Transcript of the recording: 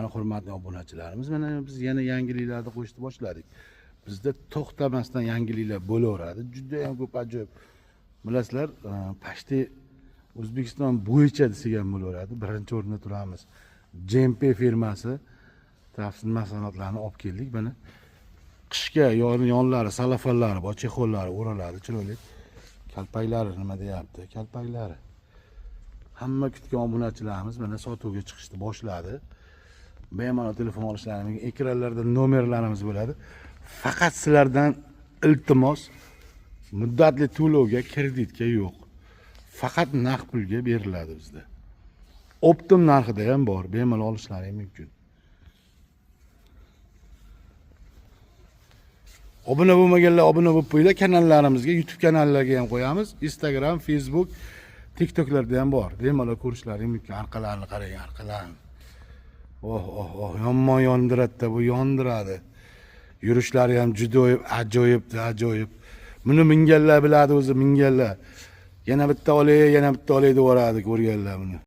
Mana, hurmatli obunachilarimiz, mana biz yana yangiliklarni qo'shishni boshladik. Bizda to'xtamasdan yangiliklar bo'laveradi. Juda ham ko'p ajoyib. Bilasizlar, почти O'zbekiston bo'yicha desak ham bo'laveradi. Birinchi o'rinda turamiz. JMP firmasi tafsil mahsulotlarni olib keldik. Mana qishga yonlari, salafanlari bor, чехол lari o'raladi chiroyli. Kalpaklari nima deyapti? Kalpaklari. Hamma kutgan obunachilarimiz mana sotuvga chiqishni boshladi. Bemalol telefon olishlari mumkin. Ekranlarda nomerlarimiz bo'ladi. Faqat sizlardan iltimos, muddatli to'lovga, kreditga yo'q. Faqat naqd pulga beriladi bizda. Оптом narxida ham bor, bemalol olishlari mumkin. Obuna bo'lmaganlar obuna bo'lib qo'yinglar kanallarimizga, YouTube kanallarga ham qo'yamiz. Instagram, Facebook, TikToklarda ham bor. Bemalol ko'rishlaring mumkin. Orqalarini qarang, orqalarini. Oh, oh, oh, yomon yondiradi, bu yondiradi. Yurishlari ham juda ajoyib, ajoyib. Buni minganlar biladi o'zi, minganlar. Yana bitta olay, yana bitta olay deb yuboradi ko'rganlar buni.